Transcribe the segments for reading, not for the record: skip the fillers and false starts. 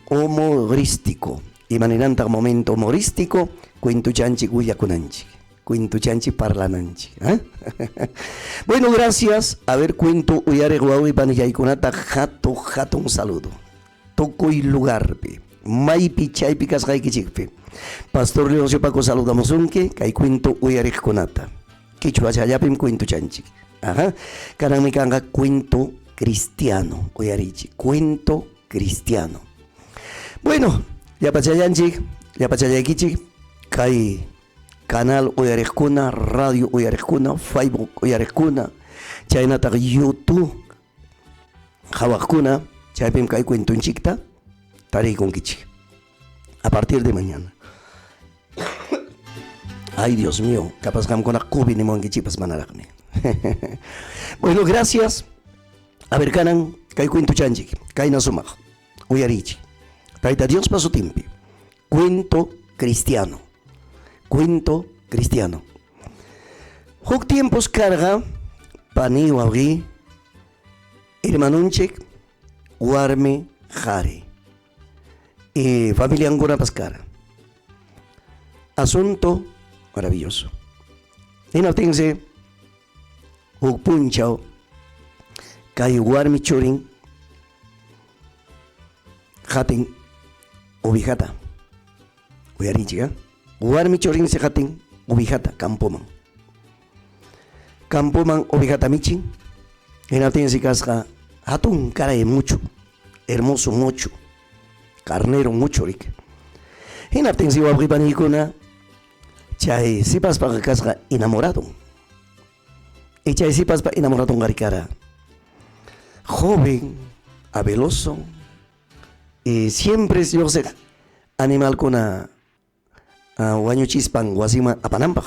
Humorístico. Imaninantaq momento humorístico? Cuentuchanchik willakunanchik. Cuentuchanchik parlananchik. ¿Eh? Bueno, gracias. A ver, cuento uyariq wawqi panillaykunata hatu hatun saludo. Tukuy lugarpi, maypi chaypi kasqaykichikpi. Pastor Leoncio Paco saludamusunki kay cuento uyariqkunata. Quichwachallapim cuentuchanchik. Ajá. Kananmi kanqa cuento cristiano. Uyarichik. Cuento cristiano. Bueno, llapachallanchik, llapachallaykichik, kay canal uyariqkuna, radio uyariqkuna, Facebook uyariqkuna, chaynataq YouTube qhawaqkuna, chaypim kay cuentonchikta tariykunkichik. A partir de mañana. Ay, Dios mío, capaz qamkuna COVID nimuwankichikpas manaraqmi. Bueno, gracias. A ver, kanan kay cuentuchanchik, kayna sumaq, uyariychik. Tayta Diospa sutinpi, cuento cristiano, cuento cristiano. Huk tiempos karqa pani wawqi hermanunchik warmi qhari y familiankunapas kara. Asunto maravilloso. Hinaptinsi huk punchaw kay warmi churin qatin ovejata. Uyarinchik, ¿eh? Warmi churinsi qatin ovejata campoman. Campoman ovejata michin. Hinaptinsi kasqa hatun karay mucho, hermoso mucho, carnero mucho riki. Hinaptinsi wawqi paniykuna chay sipaspaqa kasqa enamorado. Y chay sipaspa enamoradonqa rikara joven, habiloso, y siempre lluqsiq animalkuna wañuchispan wasiman apananpaq.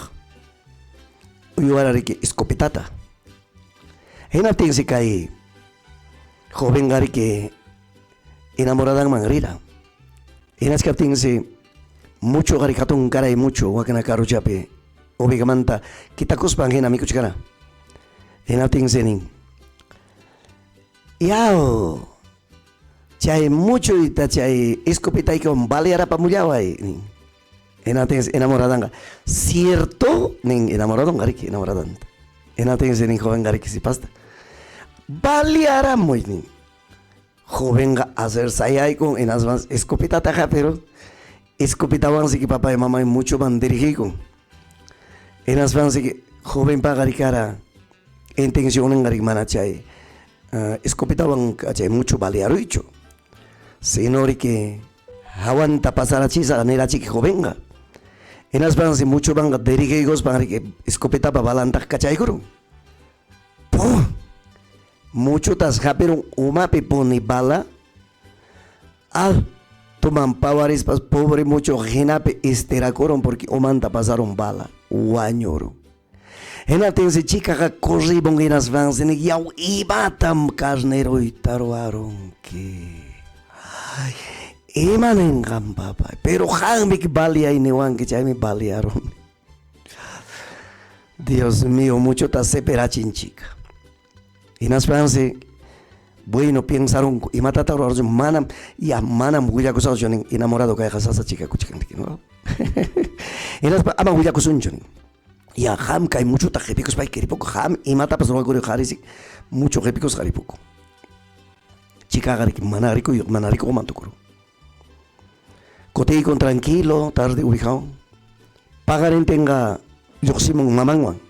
Uywara riki escopetata. Hinaptinsi kay jovenqa riki enamoradanman rira. Hinachkaptinsi mucho qari hatun karay mucho wakna karuchapi ovejamanta kitakuspan hina mikuchkara. Hinaptinsi nin, Yaw, chay muchuyta chay escopetaykiwan balearapamullaway nin. Hinaptinsi enamoradanqa, cierto nin enamoradonqa riki enamoradanta. Hinaptinsi nin jovenqa riki sipasta, balearamuy nin. Jovenqa hacer sayaykun hinaspas escopetata hapirun. Escopetawansi ki papay mamay muchoman dirigikun. Hinaspansi ki jovenpaqa rikara intencionninqa riki mana chay escopetawan chay mucho balearuychu. Sino riki hawanta pasarachisaq nirachiki jovenqa. Hinaspansi muchomanqa dirigiykuspan riki escopetapa balantaqa kachaykurun. Pum! Muchutas hapirun umapi puni bala. Al tuman pawarispas pobre mucho hinapi estirakurun porque umanta pasarun bala. Wañurun. Hinaptinsi chikaqa corribun hinaspansi nin, yaw imatam carneroyta ruwarunki. Ay, ima ninqan papay. Pero qanmi baleay niwanki, chaymi balearuni. Dios mío, muchota seperachin chica. Hinaspansi, bueno, piensarunku, imatataq ruwarusun, manam, ya manam willakusaqchu nin, enamorado kayqa sasa chica kuchikan, no? Hinaspa ama willakusunchu nin. Ya qam kay muchota qipikuspayki ripuku, qam imatapas ruwakuri qharisi mucho qipikusqa ripuku. Chikaqa riki mana rikuyuq, mana rikuqman tukuru. Kutiykun tranquilo, tarde ubijawan. Paqarintinqa lluqsimun mamanwan.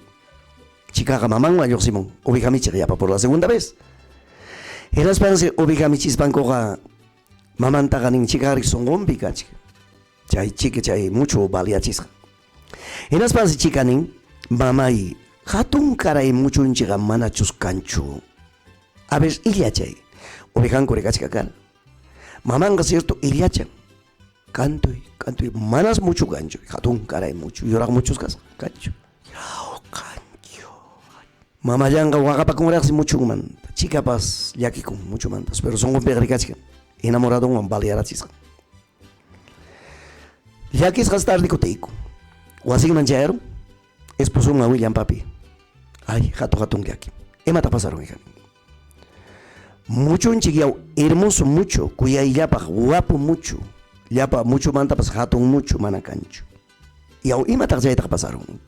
Chikaqa mamanwan lluqsimun oveja michiq yapa por la segunda vez. Hinaspansi oveja michispankuqa mamantaqa nin chika rik sunqunpi kachik. Chay chika chay mucho baleachisqa. Hinaspansi chika nin, mamay, hatun karay muchunchikqa manachus kanchu. A ver, illachay. Ovejanku rikachka kara. Mamanqa cierto illachan. Kantuy, kantuy, manas mucho kanchu, hatun karay mucho, yuraq muchos kasqa, kanchu. Yaw, kanchu. Mamallanqa waqapakunraqsi muchunmanta, chikapas llakikun muchumantas, pero sunqunpiqa rikachkan, enamoradonwan balearachisqa. Llakisqas tarde kutiykun. Wasinman chayarun, esposonman willan papi. Ay, hatu hatun llaki. Imataq pasarun, hija? Muchunchik yaw hermoso mucho, kuyayllapaq guapo mucho, llapa muchumantapas hatun mucho mana kanchu. Yaw imataq chaytaq pasarun?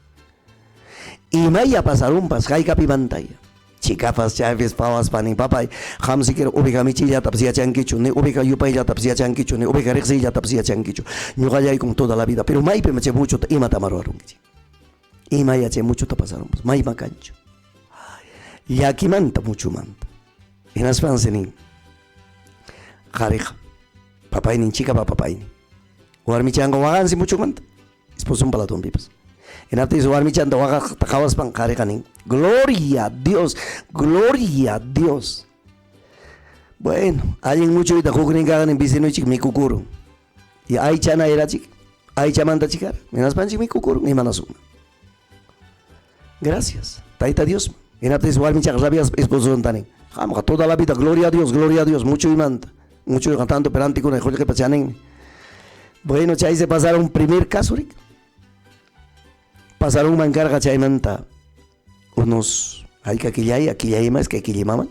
Imaya pasarunpas haykapimantaya? Chikapas chaypis pawaspa nin, papay, qam siquiera oveja michiyllatapas yachankichu, ni oveja yupayllatapas yachankichu, ni oveja riqsiyllatapas yachankichu. Ñuqallaykum toda la vida, pero maypim chay muchuta imatam ruwarunkichik? Imaya chay muchuta pasarunpas, mayma kanchu. Llakimanta muchumanta. Hinaspansi nin, qhariqa, papaynin chikapa papaynin. Warmichanqa waqansi muchumanta, esposonpa ladonpipas. Hinaptinsi warmichanta waqaqta qhawaspan qhariqa nin, Gloria a Dios, gloria a Dios. Bueno, allin muchuyta huknin kaqnin vecinoychik mikukurun. Y aychana erachik, aychamanta chikara. Hinaspanchik mikukurun, imanasunman. Gracias, Tayta Dios. Hinaptinsi warmichaqa rabiaspa esposonta nin, qamqa toda la vida, gloria a Dios, gloria a Dios, muchuymanta. Muchuyqa tanto pero antikuna qullqipa chaninmi. Bueno, chaysi pasaron primer caso, rik. Pasarunman karqa chaymanta unos hayka killaya, killayma iskay killimaman.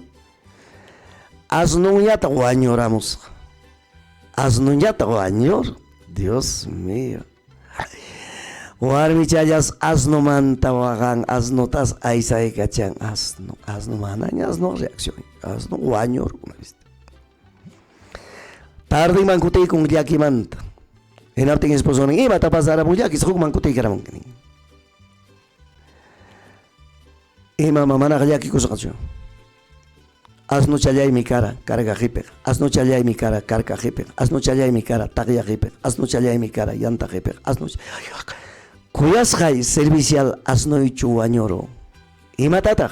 Asnunllata wañuramusqa. Asnunllata wañur. Dios mío. Warmichallas asnumanta waqan, asnutas aysaykachan, asnu, asnu manaña asnu reacción, asnu wañur, ¿viste? Tardiman kutiykun llakimanta. Hinaptin esposo nin, imata pasaramun llakis, hukman kutiykaramun. Ima mamanaqa llakikusqachu. Asnuchallaymi kara, karga qipiq. Asnuchallaymi kara, karka qipiq. Asnuchallaymi kara, taqya qipiq. Asnuchallaymi kara, yanta qipiq. Asnuch Kuyasqay servicial asnuychu wañuru. Imatataq?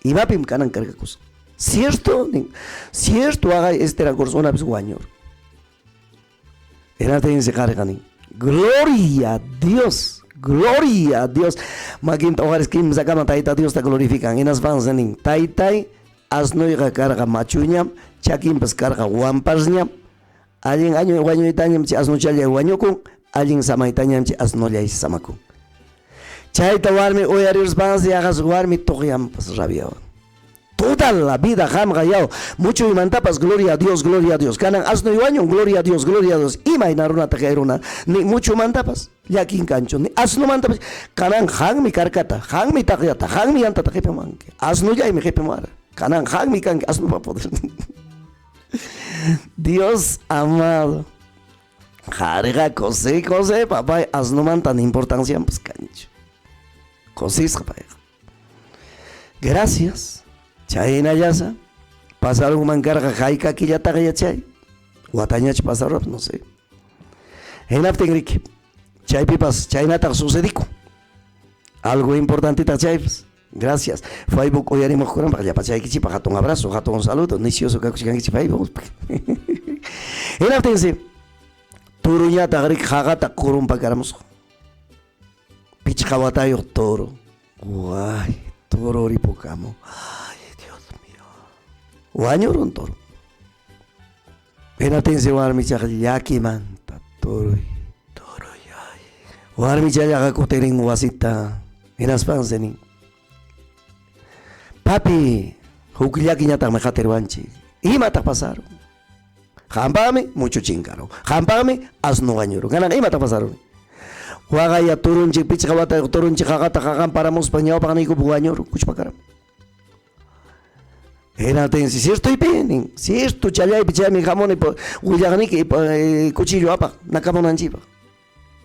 Imapim kanan kargakusqa? Cierto, nin. Cierto, waqay estera unapis wañur. Hinaptinsi qariqa nin, Gloria a Dios, gloria a Dios. Makinta uqaris kimsakama Tayta Diosta glorifican. Hinaspansi nin, Taytay, asnuyqa karqa machuñam, chakinpas karqa wampasñam. Allin año wañuytañam chay asnuchallay wañukun, allin samaytañam chay asnullay samakun. Chayta warmi uyariruspansi yaqas warmi tuqyanpas rabiawan. Toda la vida qamqa yaw muchuymantapas gloria a Dios, gloria a Dios. Kanan asnuy wañun, gloria a Dios, gloria a Dios. Imayna runataq kay runa? Ni muchumantapas llakin kanchu, ni asnumantapas. Kanan qanmi karkata, qanmi taqyata, qanmi yantata qipimuwanki. Asnullaymi qipimuwara. Kanan qanmi kanki asnupa poder. Dios amado. Qhariqa kusi kusi papay asnumanta ni importancianpas kanchu. Kusisqa payqa. Gracias. Chaynallasa pasarunman karqa hayka killataqa yachay. Watañachu pasarun, no sé. Hinaptin riki, chaypipas chaynataq sucedikun. Algo importantitaq chaypas. Gracias. Facebook uyarimuqkunapaq llapachaykichikpaq hatun abrazo, hatun saludo. Nicioso kakuchkankichik Facebook. Hinaptinsi turuñataq riki qaqata kurumpakaramusqa. Pichqa watayuq toro. Way, toro ripukamun. Ay, Dios mío. Wañurun toro. Hinaptinsi warmichaqa llakimanta toroy, toroy, ay. Warmichallaqa kutirin wasita. Hinaspansi nin, papi, huk llakiñataqmi qatirwanchik. Imataq pasarun? Qampaqmi mucho chinkarun. Qampaqmi asno wañurun. Kanan imataq pasarun? Waqaya turunchik pichqa watayuq turunchik qaqata qaqan paramuspa ñawpaqniykupi wañurun kuchpakaram. Hinaptinsi ciertoypi nin, cierto challaypi chaymi hamuni willaqniki cuchillo apaq nakamunanchikpaq.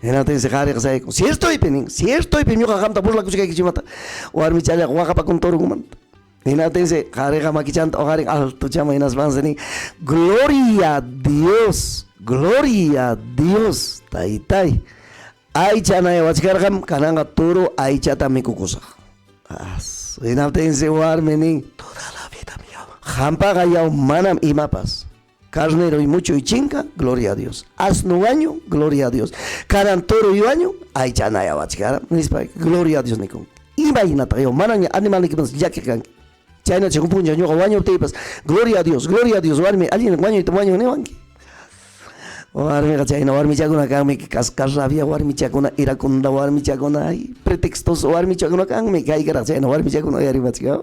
Hinaptinsi qhariqa saykun, ciertoypi nin, ciertoypi ñuqa qamta burlakuchkaykichimanta. Warmichallaqa waqapakun turunmanta. Hinaptinsi qhariqa makichanta uqarin altochaman hinaspansi nin, Gloria a Dios, gloria a Dios, taytay. Aycha anayawachkarqam, kananqa turu aychata mikukusaq. As, hinaptinsi warmi nin, toda la vida qampaqa yaw manam imapas. Carnero y mucho y chinka, gloria a Dios. Asno wañu, gloria a Dios. Kanan toro y wañu, aycha anayawachkaram, nispa, gloria a Dios nikun. Imaynataq yaw manaña animalnikipas llakiq kanki. Chaynachu huk punchaw ñuqa wañuptiypas, gloria a Dios, gloria a Dios, warmi allin wañuyta wañun niwanki. Warmiqa chayna warmichakuna kanmi, cascarrabia warmichakuna, iracunda warmichakuna, ay, pretextoso warmichakuna kanmi, kaykaraq chayna warmichakuna uyarimachka.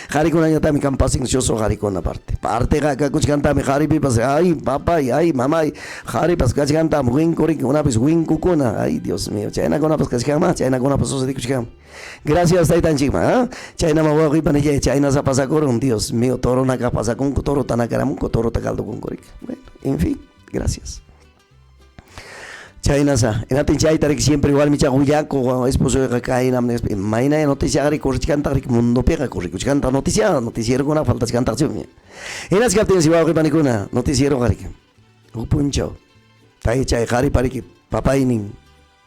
Qarikunañataqmi kan paciencioso qarikuna parte. Parteqa kakuchkantaqmi qaripipas, ay, papay, ay, mamay, qaripas kachkantaqmi, winkurinkunapis winkukuna, ay, Dios mío, chaynakunapas kachkanmá, chaynakunapas sucedikuchkanmi. Gracias taytanchikman, ¿ah? Chaynaman wawqiy panillay, chaynasa pasakurun, Dios mío, toronaka pasakunku, torota nakaramunku, torota caldokunku riki. Bueno, en fin, gracias. Chaynasa, hinaptin chayta riki siempre warmichaqa willakuq, esposoyqa kaynam nispa, imaynaya noticiaqa riki corrichkantaq riki mundopiqa corrikuchkantaq noticia, noticierokuna faltachkantaqchumi. Hinas kaptinsi wawqi panikuna, noticieroqa riki, huk punchaw, tay chay qaripa riki papaynin,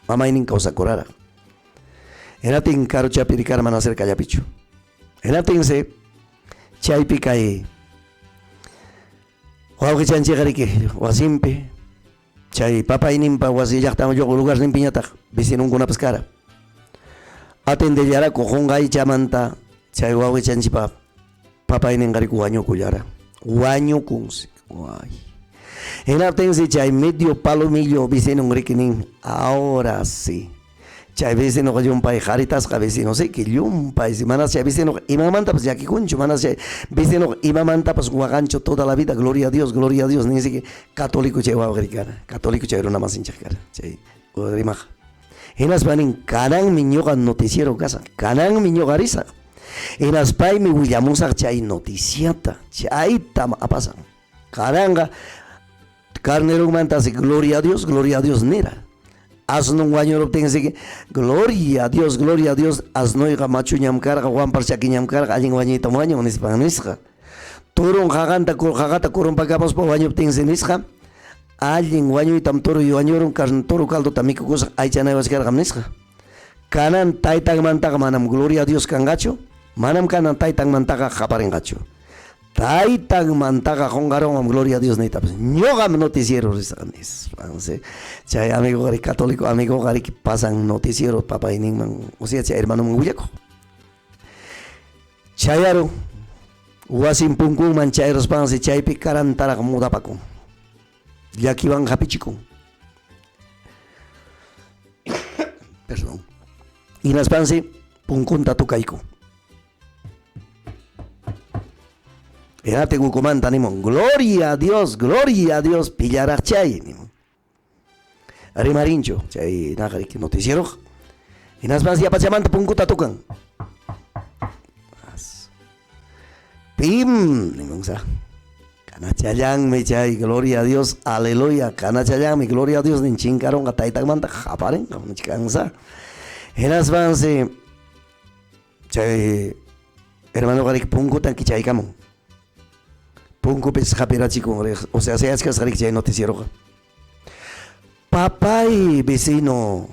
mamaynin kawsakuraraq. Hinaptin karuchapi rikara mana cercallapichu. Hinaptinsi chaypi kay wawqichanchikqa riki wasinpi chay papayninpa wasi llaqtaman lluqu lugarninpiñataq vecinonkunapas kara. Atendellaraku qunqaychamanta chay wawqichanchikpa papayninqa riki wañukullara. Wañukunsi. Ay. Hinaptinsi chay medio palomillo vecinon riki nin, ahora sí. Chay vecinoqa llumpay qaritasqa vecino siki, llumpay si manas chay vecinoqa imamantapas llakikunchu, manas chay vecinoqa imamantapas waqanchu toda la vida, gloria a Dios, gloria a Dios ninsiki, católico chay wawqiri kara, católico chay runa masinchik kara, chay rimaqa. Hinaspa nin, kananmi ñuqa noticiero kasaq, kananmi ñuqa risaq. Hinaspaymi willamusaq chay noticiata, chaytam apasaq. Kananqa carneronmantasi gloria a Dios, gloria a Dios nira. Asnon wañuruptinsi, gloria a Dios, gloria a Dios, asnoyqa machuñam karqa, Juanpas chakiñam karqa, allin wañuytam wañun nispan nisqa. Turun qaqanta qaqata kurumpakamuspa wañuptinsi nisqa, allin wañuytam turuy wañurun, turu caldota mikukusaq aychanaywach karqam nisqa. Kanan taytanmantaqa manam gloria a Dios kanqachu, manam kanan taytanmantaqa qaparinqachu. Taytanmantaqa qunqarunqam gloria a Dios niytapas. Ñuqam noticiero risaq nispansi. Chay amigoqa riki católico amigoqa riki pasan noticiero papayninman, o sea chay hermanoman willakuq. Chayarun wasin punkunman chayruspansi chaypi karantaraq mudapakun. Llakiwan hapichikun. Perdón. Hinaspansi punkunta tukaykun. Hinaptin ukumanta nimun, Gloria a Dios, gloria a Dios, pillaraq chay nimun. Rimarinchu chay naqa riki noticieroqa. Hinaspansi yapachamanta punkuta tukan. Pim nimunsa. Kanachallanmi chay, gloria a Dios, aleluya, kanachallanmi, gloria a Dios nin chinkarunqa taytanmanta qaparinqa nichkansa. Hinaspansi chay hermanoqa riki punkutan kichaykamun. Punkupis hapirachikun, o sea, sayachkasqa riki chay noticieroqa. Papay, vecino,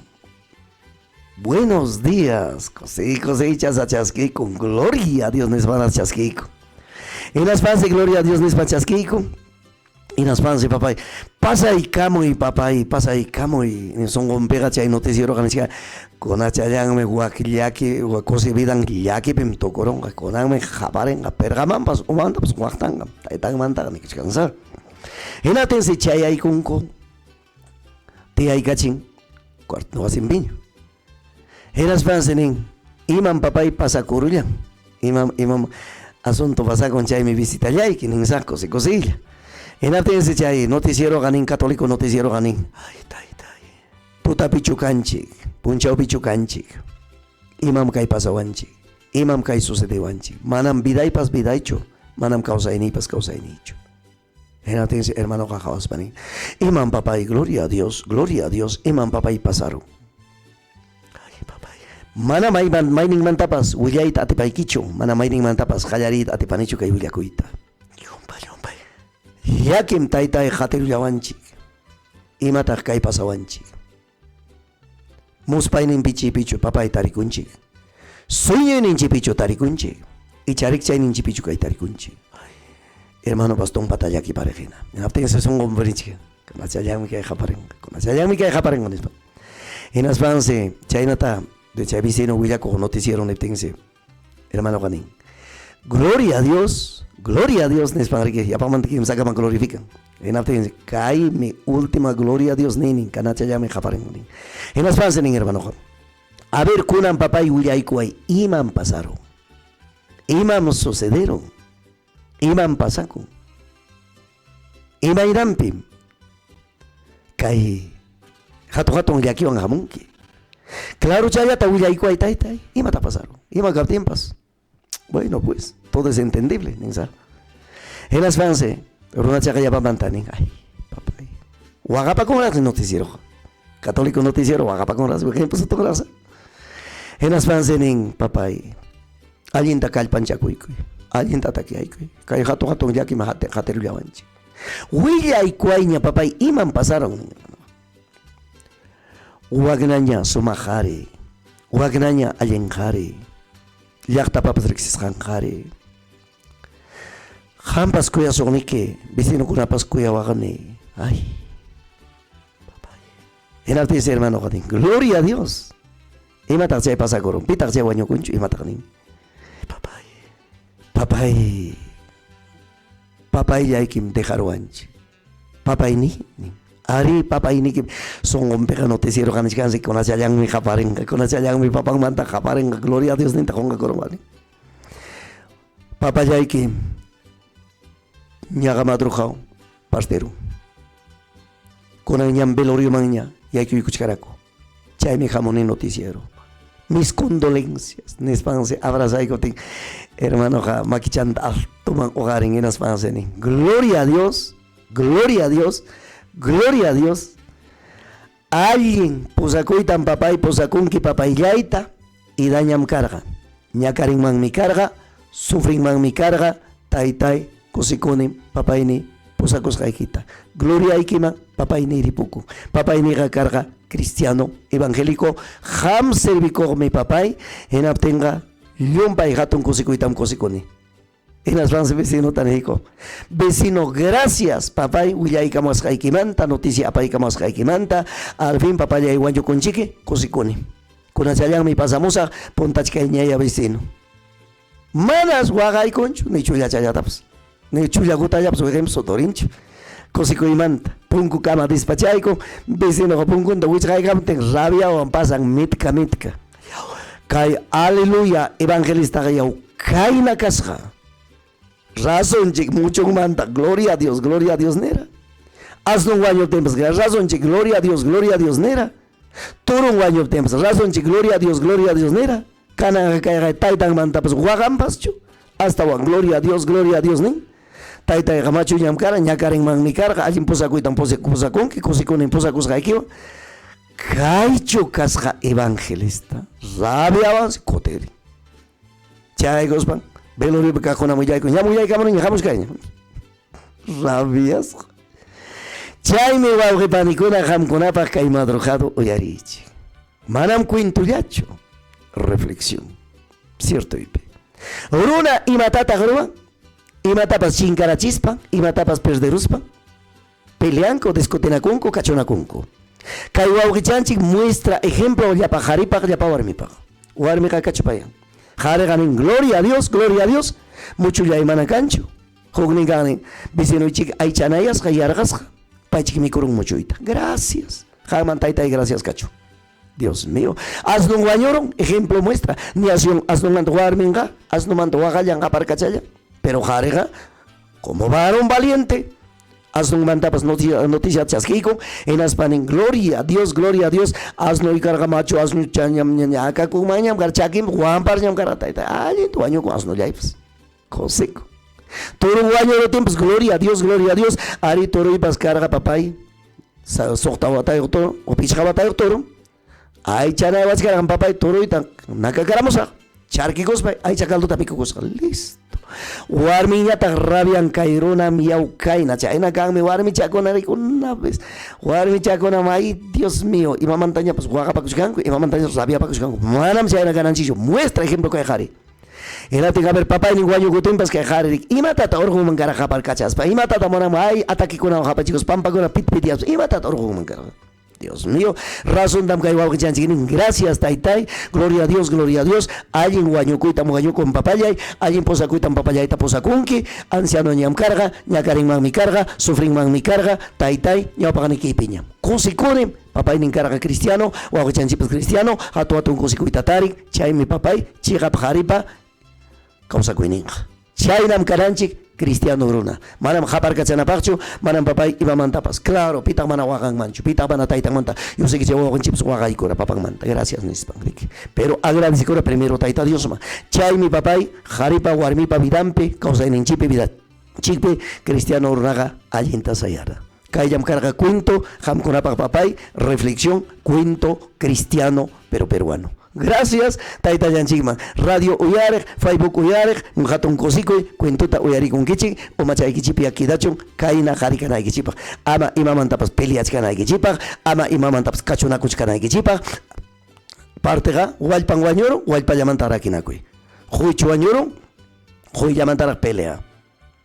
buenos días, kusi kusichasa chaskiykun, gloria a Dios nispanas chaskiykun. Hinaspansi gloria a Dios nispa chaskiykun. Hinaspansi papay, pasaykamuy papay, pasaykamuy. Sunqunpiqa chay noticieroqa nichka, kunachallanmi wak llaki, wak kusi vidan llakipim tukurunqa, kunanmi qaparinqa, pirqamanpas umantapas waqtanqa, taytanmantaqa nikuchkansa. Hinaptinsi chayaykunku, tiyaykachin cuarto wasinpiña. Hinaspansi nin, imam papay pasakurullan, imam imam asunto pasakun chaymi visitallayki ninsa kusi kusilla. Hinaptinsi chay noticieroqa nin, católico noticieroqa nin, ay taytay, tutapichu kanchik, punchawpichu kanchik, imam kay pasawanchik, imam kay sucedewanchik, manam vidaypas vidaychu, manam kawsayniypas kawsayniychu. Hinaptinsi hermanoqa qhawaspa nin, imam papay, gloria a Dios, gloria a Dios, imam papay pasarun. Ay, papay. Mana mayman, mayninmantapas willayta atipaykichu, mana mayninmantapas qallariyta atipanichu kay willakuyta. Llumpay, llumpay. Llakim taytay qatirullawanchik. Imataq kay pasawanchik? Muspayninpichipichu papay tarikunchik? Sueñoyninchipichu tarikunchik? Icha rikchayninchipichu kay tarikunchik? Hermanopas tumpata llakipariq hina. Hinaptinsi sunqun purichik. Kunachallanmi kay qaparinqa, kunachallanmi kay qaparinqa nispa. Hinaspansi chaynata de chay vecino willakuq noticiero niptinsi hermanoqa nin, Gloria a Dios, gloria a Dios nispan riki yapamanta kimsakaman glorifican. Hinaptinsi, kaymi última gloria a Dios ninin, kanachallami qaparin nin. Hinaspansi nin hermanoqa, a ver kunan papay willaykuway imam pasarun, imam sucederun, imam pasakun, imaynanpim kay hatun hatun llakiwan hamunki. Claro chayllata willaykuway taytay, imata pasarun, ima kaptinpas. Bueno, pues, todo es entendible, ninsa. Hinaspansi, runachaqa yapamanta nin, ay, papay. Waqapakunraqsi noticieroqa. Católico noticiero waqapakunraqsi, wiqinpusutunraqsi. Hinaspansi nin, papay, allinta kallpanchakuykuy, allinta takyaykuy. Kay hatun hatun llakiman qatirullawanchik. Willaykuwayña, papay, imam pasaron? Nin. Waknaña sumaq qhari, waknaña allin qhari, llaqtapapas riqsisqan qhari. Qampas kuyasuqniki, vecinokunapas kuyawaqni. Ay, papay. Hinaptinsi hermanoqa nin, gloria a Dios. Imataq chay pasakurun? Pitaq chay wañukunchu? Imataq nin? Papay, papay, papayllaykim dejaruwanchik. Papayni nin. Arí, papaynikim sunqunpiqa noticieroqa nichkansi kunachallanmi qaparinqa, kunachallanmi papanmanta qaparinqa, gloria a Dios ninta qunqakurunqa nin. Papallayki ñaqa madrugaw partirun. Kunan ñam veloriomanña yaykuykuchkaraku. Chaymi hamuni noticiero. Mis condolencias nispansi abrazaykuptin hermanoqa makichanta altoman uqarin hinaspansi nin, gloria a Dios, gloria a Dios, gloria a Dios. Allin pusakuytan papay pusakunki papayllayta idañam karqa. Ñakarinmanmi karqa, sufrinmanmi karqa, taytay kusikunim papayni pusakusqaykita. Gloriaykiman papayni ripukun. Papayniqa karqa cristiano evangélico, qam servikuqmi papay, hinaptinqa llumpay hatun kusikuytam kusikuni. Hinaspansi vecinota niyku, vecino gracias papay willaykamuwasqaykimanta, noticia apaykamuwasqaykimanta, al fin papallay wañukunchiki, kusikuni. Kunachallanmi pasamusaq puntachkayñaya vecino. Manas waqaykunchu ni chullachallatapas, ni chullakutallapas wiqinpas suturinchu. Kusikuymanta punkukama despachayku, vecinoqa punkunta wichqaykamuptin rabiawan pasan mitka mitka. Kay aleluya evangelistaqa yaw kayna kasqa. Razonchik muchunmanta gloria a Dios, gloria a Dios nira. Asnun wañuptinpas razonchik gloria a Dios, gloria a Dios nira. Turun wañuptinpas razonchik gloria a Dios, gloria a Dios nira. Kananqa kayqa taytanmantapas waqanpaschu. Astawan gloria a Dios, gloria a Dios nin. Taytayqa machuñam kara, ñakarinmanmi karqa, allin pusakuytam pusakunki, kusikunin pusakusqaykiwan. Kaychu kasqa evangelista, rabiawansi kutirin. Chaykuspan veloriopi kaqkuna willayku, ña willaykamuniña, hamuchkayña. Rabiasqa. Chaymi wawqi panikuna qamkunapaq kay madrugado uyariychik. Manam cuentollachu. Reflexión. Cierto ipi. Runa imatataq ruwan? Imatapas chinkarachispa, imatapas perderuspa, peleanku, discutinakunku, kachunakunku. Kay wawqichanchik muestra ejemplo llapa qharipaq, llapa warmipaq. Warmiqa kachupayan. Qhariqa nin, gloria a Dios, gloria a Dios, muchullay mana kanchu. Huknin kan nin, vecinoychik aychanayasqa, yarqasqa, paychik mikurun muchuyta. Gracias. Qanman taytay gracias kachu. Dios mío. Asnun wañurun, ejemplo muestra. Ni asnunmanta warminqa, asnumanta waqallan qaparkachallan. Pero qhariqa, como varón valiente, asnunmantapas noticia chaskiykun, hinaspa nin, gloria a Dios, gloria a Dios, asnuy karqa machu asnu chañam ñakakunmanñam karqa, chakinpi wamparñam karqa, tayta, allinta wañukun asnullaypas. Kusikun. Turun wañurutinpas, gloria a Dios, gloria a Dios, ari turuypas karqa papay, suqta watayuq turu, o pichqa watayuq turu, aychanawachkarqan papay turuyta nakakaramusaq, charkikuspay aycha caldota mikukusqa, listo. Warmiñataq rabian kay runam yaw kayna, chayna kanmi warmichakuna rikunapas, warmichakunam ay Dios mío, imamantañapas waqapakuchkanku, imamantañapas rabiapakuchkanku, manam chayna kananchikchu, muestra ejemplo kay qhari. Hinaptin, a ver, papaynin wañukutinpas kay qhari imatata urqunman karqa qaparkachaspa, imatata munanman ay atakikunawan hapachikuspa, pampakuna pitpityaspa, imatata urqunman karqa. Dios mío, razontam kay wawqichanchik nin, gracias taytay, gloria a Dios, gloria a Dios, allin wañukuytam wañukun papallay, allin posakuytam papallayta posakunki, anciano ñam karqa, ñakarinmanmi karqa, sufrinmanmi karqa, taytay, ñawpaqnikiypiñam. Kusikunim, papaynin karqa cristiano, wawqichanchikpas cristiano, hatu hatun kusikuyta tarin, chaymi papay, chiqap qharipa kawsakuyninqa. Chaynam kananchik cristiano runa. Manam qaparkachanapaqchu, manam papay imamantapas. Claro, pitaq mana waqanmanchu, pitaq mana taytanmanta. Yo sé que chay wawqinchikpas waqaykura papanmanta, gracias nispan, riki. Pero agradecikura primero Tayta Diosman. Chaymi papay, qharipa warmipa vidanpi, kawsayninchikpi vidanchikpi cristiano runaqa allinta sayara. Kayllam karqa cuento, qamkunapaq papay, reflexión, cuento cristiano pero peruano. Gracias taytallanchikman. Radio uyariq, Facebook uyariq, hatun kusikuy, cuentota uyarikunkichik, umachaykichikpi quedachun kayna qhari kanaykichikpaq. Ama imamantapas peleachkanaykichikpaq, ama imamantapas kachunakuchkanaykichikpaq. Partiqa wallpan wañurun, wallpallamanta rakinakuy. Quychu wañurun, quyllamantaraq pelea.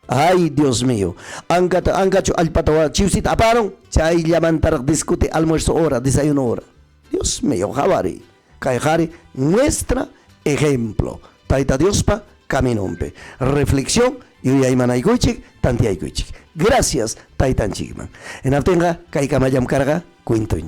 Ay, Dios mío. Ankata, ankachu allpata chiwsita aparun, chayllamantaraq discute almuerzo hora, desayuno hora. Dios mío, qhawari. Kay qhari muestra ejemplo. Tayta Diospa caminonpi. Reflexión yuyaymanaykuychik, tantiaykuychik. Gracias taytanchikman. Hinaptinqa kaykamallam karqa cuentonchik.